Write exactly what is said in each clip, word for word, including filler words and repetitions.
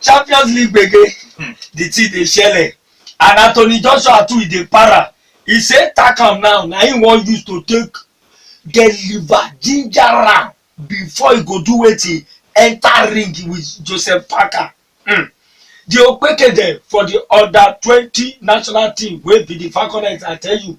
Champions League gbege, the thing dey shele. And Anthony Joshua too, e dey para. E say attack am now, na him wan use to take get liver, ginger am before e go do wetin, enter ring with Joseph Parker. Hmm. The Okpeke dem for the under twenty national team wey be the Falconets, I tell you,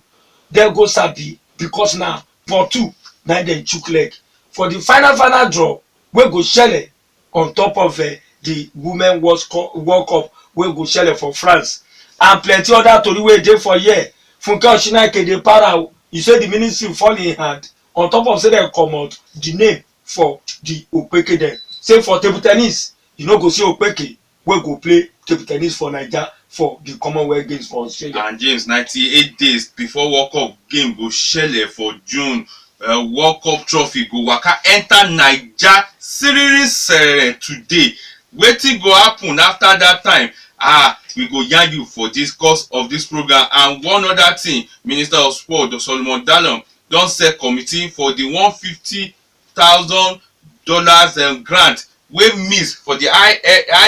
dem go sabi because na Portu na dem chook leg for the final final draw wey go shele on top of uh, the Women World Cup, World Cup wey go shele for France, and plenty other tori wey dey for here. Funke Oshinake dey para. You say the ministry fall in hand on top of say dem comot the name for the Okpeke dem. Say for table tennis, you no go see Okpeke wey go play table tennis for Naija for the Commonwealth Games for Australia. And James, ninety-eight days before World Cup game go shele for June, uh, World Cup trophy go waka enter Naija siriri sere today. Wetin go happen after that time? Ah, we go yarn you for this course of this program. And one other thing, Minister of Sport, Doctor Solomon Dalon, don set committee for the one fifty thousand dollars um, grant wey miss for the I-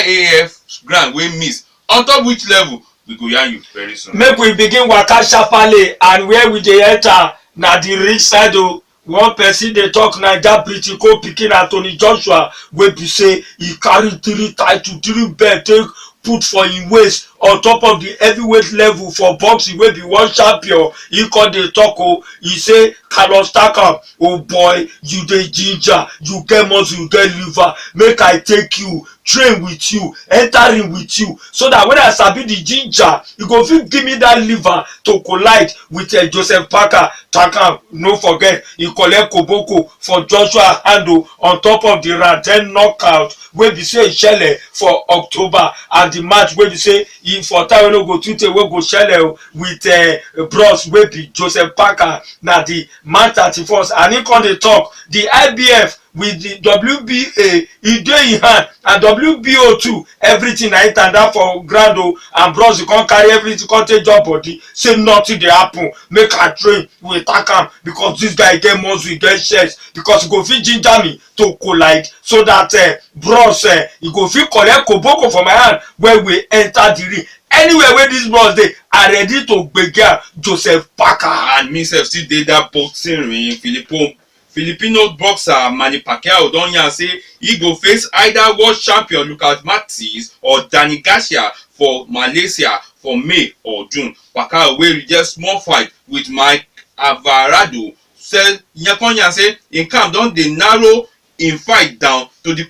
IAF grant wey miss. On top which level, we go yarn you very soon. Make we begin waka sharply, and where we dey enter na the rich side o. One person dey talk Naija Britico pikin Anthony Joshua, wey be say e carry three title, three belt take put for im waist on top of the heavyweight level for boxing, wey be one champion. He come dey talk o, he say, "Carlos Takam, oh boy, you dey ginger, you get muscle, you get liver, make I take you, train with you, enter ring with you, so that when I sabi the ginger, you go fit give me that liver to collide with uh, Joseph Parker." Takam, no forget, he collect koboko for Joshua hand o on top of the round ten knockout wey be say e shele for October, and the match wey be say e for time wey no go too tey wey go shele o with uh, bros wey be Joseph Parker, na the March thirty-first. And he come dey talk, the I B F with the W B A, e dey in hand, and W B O too, everything na im tanda for ground o, and bros come carry everything come take job body, say nothing dey happen, make I train, we attack am, because this guy get muscle, e get chest, because e go fit ginger me to collide, so that uh, bros uh, e go fit collect koboko for my hand when we enter the ring. Anywhere where this bros dey, I ready to gbege am, Joseph Parker. And me sef still dey that boxing ring. Filippo Filipino boxer Manny Pacquiao don yarn say he go face either world champion Lucas Matthysse or Danny Garcia for Malaysia for May or June. Pacquiao, wey reject small fight with Mike Alvarado, say, yarn come yarn say im camp don dey narrow im fight down to the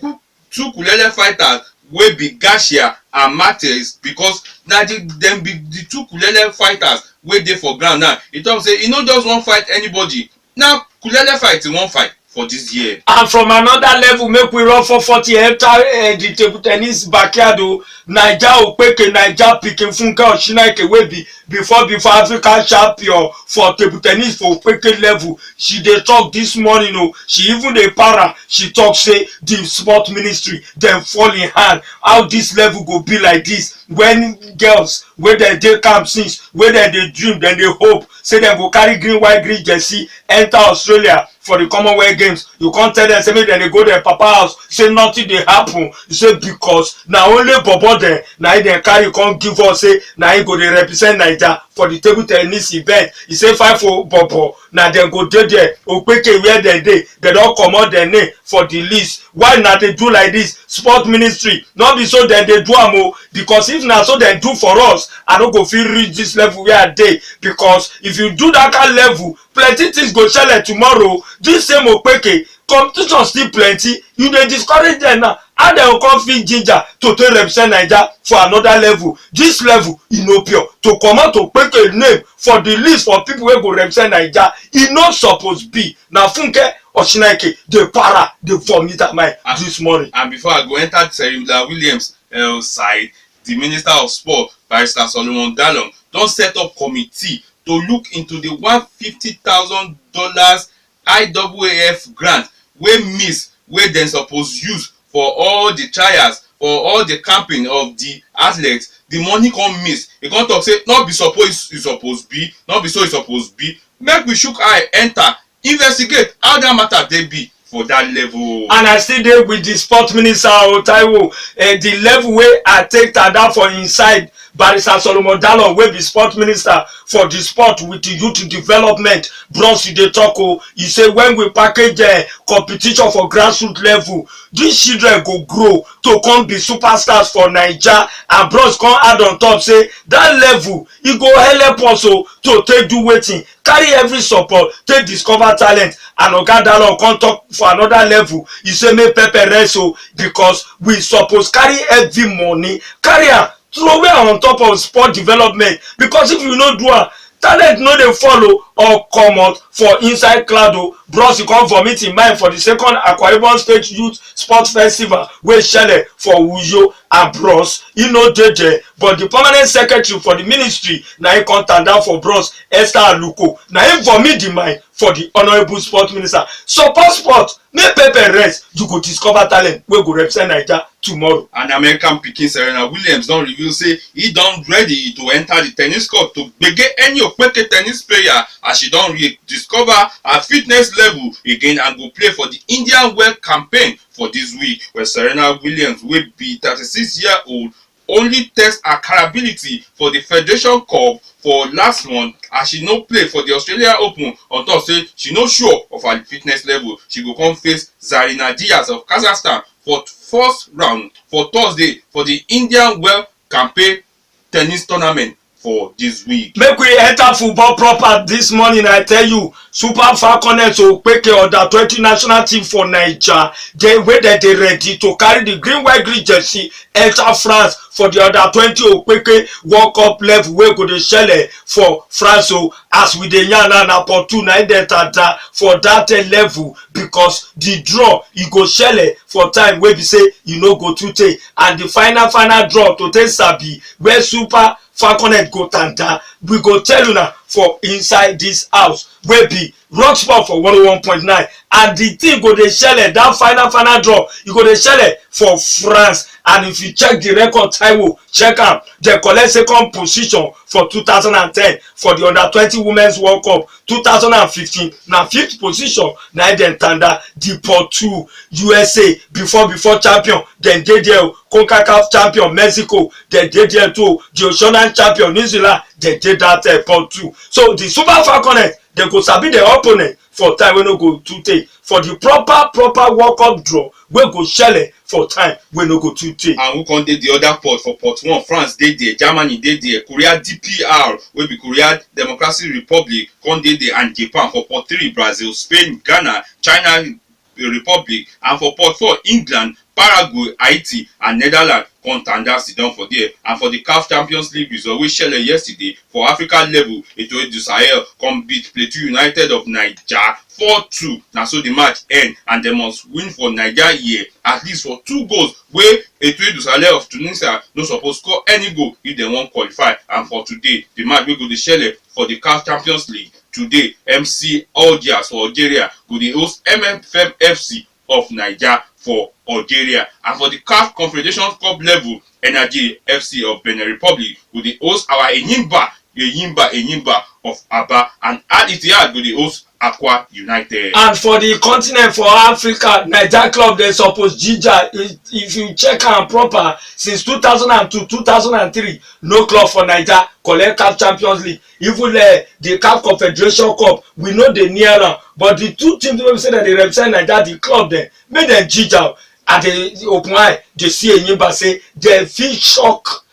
two kulele fighters wey be Garcia and Matthysse, because na the, dem be the two kulele fighters wey dey for ground now. He talk say he no just wan fight anybody. Na kulele fight he wan fight for this year. And from another level, make we run four forty enter uh, the table tennis backyard o. Naija Okpeke, Naija pikin Funke Oshinake, wey be before before African champion for table tennis for Okpeke level, she dey talk this morning o. She even dey para. She talk say the sport ministry dem fall in hand. How this level go be like this when girls wey dem dey camp since, wey dem dey dream, dem dey hope say dem go carry green, white, green jersey enter Australia for the Commonwealth Games. You come tell dem say make dem dey go their papa house, say nothing dey happen. You say because na only bobo dem na im dem carry come give us, say na im go dey represent Naija for the table tennis event. He say five for bobo, na dem go dey there. Okpeke, where dem dey, dem don comot their name for the list. Why una dey do like this? Sport ministry, no be so dem dey do am o, because if na so dem do for us, I no go fit reach this level where I dey, because if you do that kind level, plenty things go shele tomorrow. This same Okpeke, competition still plenty. You dey discourage dem now. How dem go come fit ginger to take represent Naija for another level? This level, e no pure. To comot Okpeke name for the list for people wey go represent Naija, e no suppose be. Na Funke Oshinake dey para, dey vomit her mind this morning. And before I go enter, Serena Williams uh, side, the Minister of Sport, Barrister Solomon Dalon, don set up committee to look into the one fifty thousand dollars I A A F grant wey miss, wey dem suppose use for all the trials, for all the camping of the athletes. The money come miss. He come talk say no be suppose e suppose be, no be so e suppose be. Make we shook eye enter, investigate how that matter dey be. for that level. And I still dey with the sport minister o, Taiwo. Eh, the level wey I take tanda for inside, Barrister Solomon Dalon, wey be sport minister for the sport with the youth development, Bros, e dey talk o. E say when we package, eh, competition for grassroots level, these children go grow to come be superstars for Naija. And Bros come add on top say that level, e go help us o to take do wetin, carry every support, take discover talent. And Oga Dalon come talk for another level. E say make pepper rest o, because we suppose carry every money, carry am, throw away on top of sport development, because if you no do am, talent no dey follow or comot for inside cloud o. Bros, e come vomit im mind for the second Akwa Ibom State Youth Sport Festival wey shele for Uyo. And Bros, e no dey there, but the permanent secretary for the ministry, na im come tanda for Bros, Esther Aluko, na im vomit the mind for the honourable sport minister. Support sport, make pepper rest, you go discover talent wey go represent Naija tomorrow. And American pikin Serena Williams don reveal say e don ready to enter the tennis court to gbege any Okpeke tennis player, as she don rediscover her fitness level again and go play for the Indian Wells campaign for this week, where Serena Williams, wey be thirty-six year old, only test her capability for the Federation Cup for last month, as she no play for the Australia Open on top say she no sure of her fitness level. She go come face Zarina Diaz of Kazakhstan for first round for Thursday for the Indian Wells campaign tennis tournament for this week. Make we enter football proper this morning. I tell you, Super Falconets Okpeke under twenty national team for Naija, dey wey dem dey ready to carry the green, white, green jersey enter France for the under twenty Okpeke World Cup level wey go dey shele for France o. As we dey yarn now, na pot two na im dem tanda for that, eh, level, because the draw, e go shele for time wey be say e no go too tey, and the final final draw to take sabi where Super Falconet go tanda, we go tell una for inside this house wey be Rock Sport for one oh one point nine. And the thing go dey shele, that final final draw, e go dey shele for France. And if you check the record, Taiwo, check am, dem collect second position for two thousand and ten for the under twenty Women's World Cup. Two thousand and fifteen, na fifth position na im dem tanda. The pot two, U S A, before before champion, dem dey there o. CONCACAF champion, Mexico, dem dey there too. The Oceanian champion, New Zealand, dem dey that, eh, pot two. So the Super Falconet, dem go sabi the opponent for time wey no go too tey for the proper proper World Cup draw wey go shele for time wey no go too tey. And who come dey the other pot? For pot one, France dey there, Germany dey there, Korea D P R, wey be Korea Democratic Republic, come dey there, and Japan. For pot three, Brazil, Spain, Ghana, China Republic, and for pot four, England, Paraguay, Haiti, and Netherlands come tanda sidon for there. And for the CAF Champions League result wey shele yesterday, for Africa level, Etoile du Sahel come beat Plateau United of Naija four two. Na so the match end, and dem must win for Naija here at least for two goals wey Etoile du Sahel of Tunisia no suppose score any goal if dem wan qualify. And for today, the match wey go dey shele for the CAF Champions League today, M C Algiers for Algeria go dey host M F M F C of Naija for Algeria. And for the CAF Confederation Cup level, Energy F C of Benin Republic go dey host our Enyimba, Enyimba, Enyimba of Aba, and Al Ittihad go dey host Akwa United. And for the continent, for Africa, Naija club dem suppose ginger. If, if you check am proper, since two thousand and two, two thousand and three, no club for Naija collect CAF Champions League. Even, eh, the CAF Confederation Cup, we no dey near am. But the two teams wey be say dem dey represent Naija, the club dem, make dem ginger. I dey open eye dey see Enyimba say dem fit shock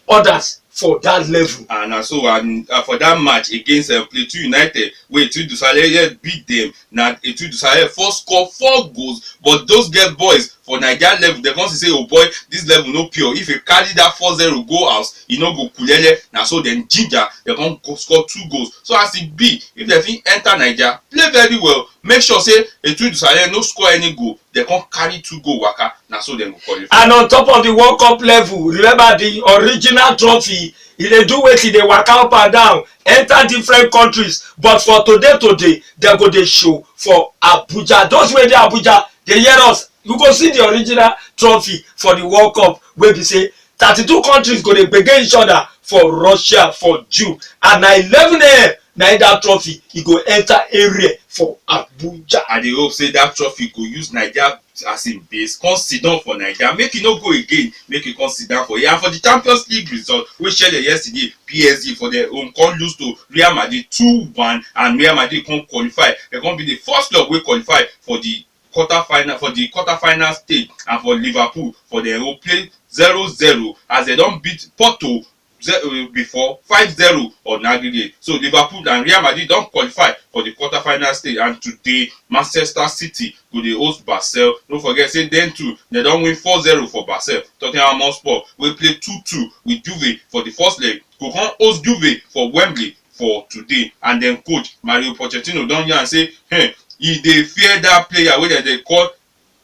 others for that level. And na so, and, uh, for that match against, uh, Plateau United, wey Etoile du Sahel beat dem, na Etoile du Sahel first score four goals, but those girl boys for Naija level, dem come see say, "Oh boy, this level no pure. If you carry that four zero go house, e no go kulele." Na so dem ginger, dem come go score two goals. So as e be, if dem fit enter Naija, play very well, make sure say Etoile du Sahel no score any goal, dem come carry two goal waka, na so dem go qualify. And on top of the World Cup level, remember the original trophy, e dey do wetin, dey waka up and down, enter different countries. But for today today, dem go dey show for Abuja. Those wey dey Abuja, dey hear us, you go see the original trophy for the World Cup wey be say thirty-two countries go dey gbege each other for Russia for June. And na eleven a.m. Na im that trophy e go enter area for Abuja. I dey hope say that trophy go use Naija as im base, come sit down for Naija, make e no go again, make e come sit down for here. And for the Champions League result wey shele yesterday, P S G for their home come lose to Real Madrid two one, and Real Madrid come qualify. Dem come be the first club wey qualify for the quarter final, for the quarter final stage, and for Liverpool for their home play zero zero as dem don beat Porto ze- uh, before five zero on aggregate. So Liverpool and Real Madrid don qualify for the quarter final stage, and today Manchester City go dey host Basel. No forget say dem too, dem don win four zero for Basel. Tottenham Hotspur wey play two two with Juve for the first leg go come host Juve for Wembley for today, and dem coach Mario Pochettino don yarn say, hey, e dey fear that player wey dem dey call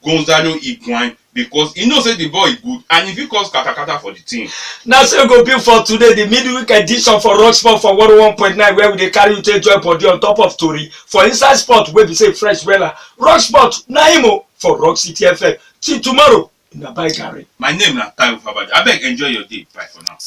Gonzalo Higuain, because e know say the boy good and e fit cause katakata for the team. Na so e go be for today, the midweek edition for Rock Sport for one oh one point nine, where we dey carry you take join body on top of tori for inside sport wey be say fresh wella. Rock Sport na im o for Rock City F M. Till tomorrow, na bye, Gary. My name na Taiwo Fabade. Abeg, enjoy your day. Bye for now.